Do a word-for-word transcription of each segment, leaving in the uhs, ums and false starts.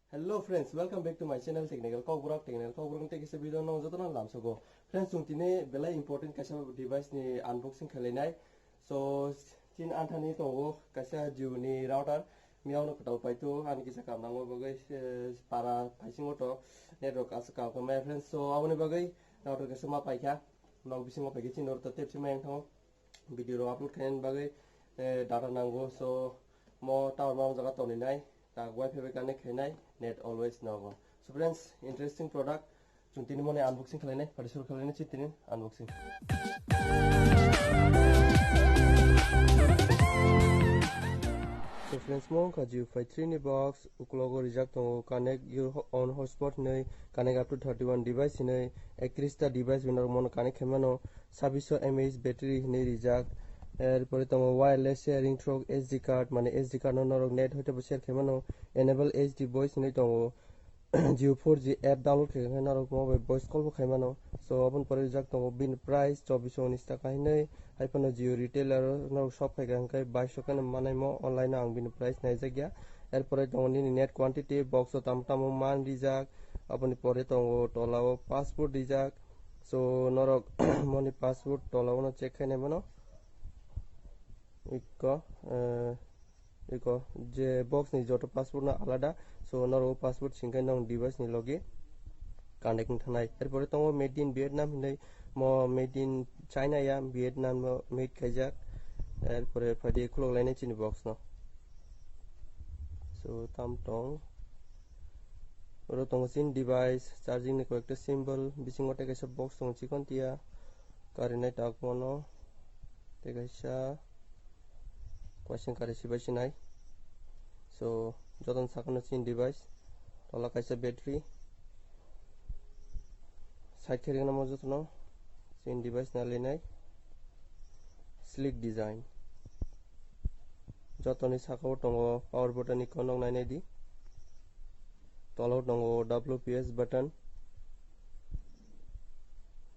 Hello friends, welcome back to my channel Technical Kokborok. Technical Kokborok ni tei kisa video no jotono lamsogo. Friends, chwng tini belai important kaisa device ni unboxing khlainai. So, chin anthani tongo kaisa Jio ni router. Miyawno kwtal paito, ani kisa kam nangma bagwi, eh, para phaisingo to network aswk kam khe maya friends. So, aboni bagwi router kaisa ma paikha. Nok bisingo paikhe chini router tep se mayang thango. Video rok upload khainani bagwi, eh, data nango. So, mo tower ma jaga toni nai, tak wifi bai connect khainai, net always nogo. So friends, interesting product. Chwng tini moni unboxing khlainai, pati suru khlainai chwng tini unboxing. So friends, mo wngkha Jio Fi three ni box, ukulogo rijak tongo connect your ho-, own hotspot hinwi, connect up to thirty-one device hinwi, ektrista device bai norok mono connect khaimano, sabbish mAh battery hinwi rijak. Erpore tongo wireless sharing through S D card, mane S D card no norok net hoite bo share khaimano, enable H D voice hinwi tongo. Jio four G app download khaikha khe norok mobile voice call bo khaimano. So, aboni pore rijak tongo bini price chobbish unis taka hinwi, hai phano Jio retailer norok shop khaikha hwnkhe baish taka ni manaimo, online o ang bini price naijakya. Erpore tongo nini net quantity, box o tamo tamo man rijak, aboni pore tongo tola o password rijak. So, norok moni password tola o no check khainai mano. Iko, eh, iko je box ni joto password no alada, so norok password singkhe nong device ni logi connect wng thanai. Erpore tongo made in Vietnam hinwi, mo made in China ya, Vietnam no made khaijak. Erpore phaidi khulok lainai chini box no. So tam tong. Oro tongo chini device, charging ni koi ekta symbol, bisingo tei kaisa box tongo chikon tia, karinai tak mano, tei kaisa question kari sibai sinai. So, jotono sakano chini device, tola kaisa battery, side khe riknamo jotono chini device na linai, sleek design. Jotoni sakao tongo power button ni konok nainai di. Tolao tongo W P S button.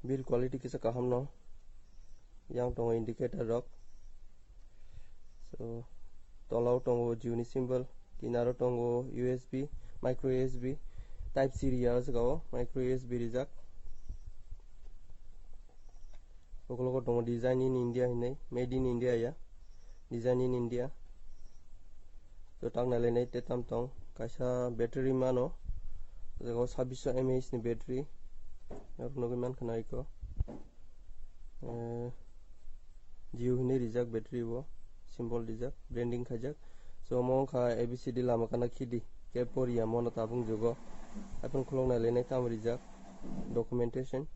Build quality kisa kaham no. Yang tongo indicator rok. So, tolao tongo Jio ni symbol. Kinaro tongo U S B, micro U S B. Type C riya o saka o micro U S B rijak. Ukologo tongo design in India hinwi, made in India ya, design in India. To tak nailainai te tam tong, kaisa battery mano, jaga o sabbish mAh ni battery, norok nugwi mankha na iko, eh, Jio hinwi rijak battery bo, symbol rijak, branding khaijak. So omo wngkha A B C D lama kana khidi, khe poriya mono tabung jugo, aphano khulok nailainai tamo rijak. Documentation,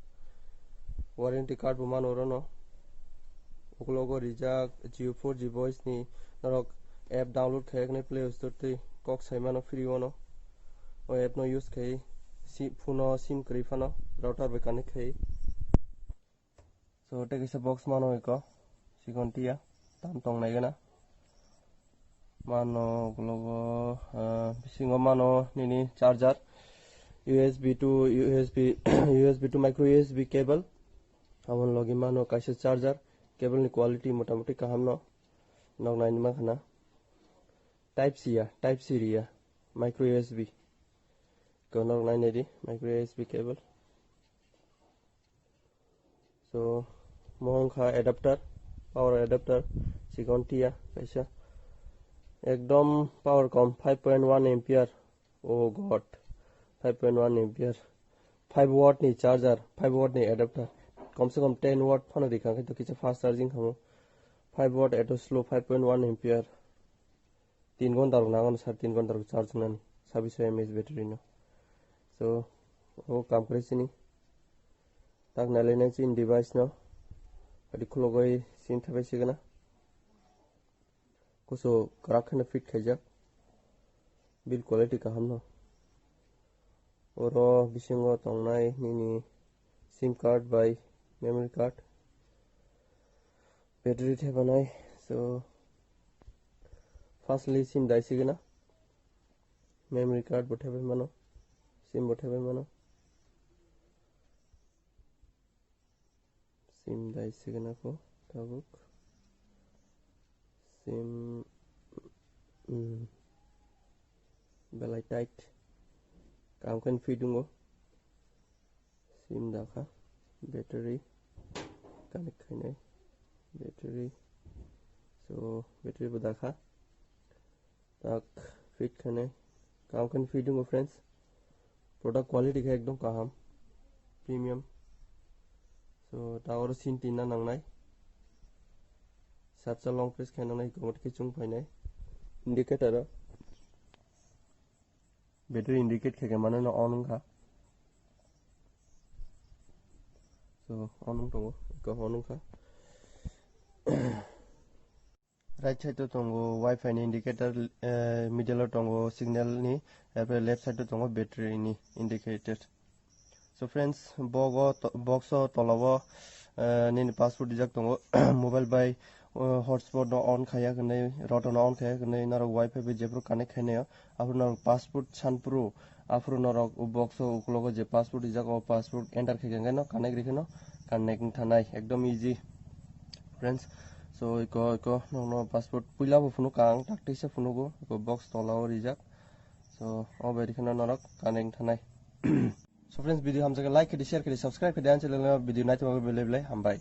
warranty card bo mano orono. Ukologo rijak Jio four G voice ni norok app download khaiyaknai Play Store tei kok saimano free ono. O app no use khai si-, phone o sim kwrwi phano router bai connect khai. So, tei kaisa box mano iko, sikon tia, tam tong nai gana. Mano, ukologo, ah, bisingo mano nini charger, U S B to U S B, U S B to micro U S B cable. Aboni logi mano kaisa charger, cable ni quality motamuti kaham no, nok naini mankha na. Type C ya, Type C riya, micro U S B. Ko nok nainai di, micro U S B cable. So, mo wngkha adapter, power adapter, sikon tia kaisa. Ekdom power kom, five point one ampere. Oh God, five point one ampere. Five watt ni charger, five watt ni adapter. Kom se kom ten watt phano rikha khe to kisa fast charging khamo. Five watt eto slow, five point one ampere. Tin ghonta rok nango, sar tin ghonta rok charge wngnani, sabbish mAh battery no. So, o kam kwrwi sini. Tak nailainai chini device no. Adi khulogwi sini thabai sigana. Kusu kwrak kheno fit khaijak. Build quality kaham no. Oro bisingo tongnai nini sim card bai memory card. Battery thepanai. So, firstly sim dai sigana. Memory card bo thepai mano. Sim bo thepai mano. Sim dai sigana ko tabuk. Sim, mm, belai tight. Kaham khe fit wngo. Sim dakha. Battery connect khainai. Battery. So, battery bo dakha. Tak fit khainai. Kaham khe fit wngo, friends. Product quality khe ekdom kaham. Premium. So, ta oro sin tinna nangnai. Satsa long press khe nangnai, komat khe chung phainai. Indicator o. Battery indicate khe khe mano no on wngkha. So, on wng tongo. Eko on wngkha. Right side o tongo Wi-Fi ni indicator, eh, middle o tongo signal ni, epre left side o tongo battery ni indicator. So friends, bogo to-, box o tola o, eh, nini password rijak tongo. Mobile bai, eh, hotspot no on khaiya hwnwi, router no on khaiya hwnwi, norok Wi-Fi bai jephru connect khainai o. Aphuru norok password sanphuru, aphuru norok o box o uklogo je password rijak, o password enter khaikhe no connect rikhe no connect wng thanai. Ekdom easy, friends. So, iko, iko, nono password puila bo phunukha ang, tak tisa phunugo, iko box tola o rijak. So, o bai rikhe no norok connect wng thanai. So, friends, video hamjak like khedi, share khedi, subscribe khedi, ang channel no video naitoma belai belai hambai.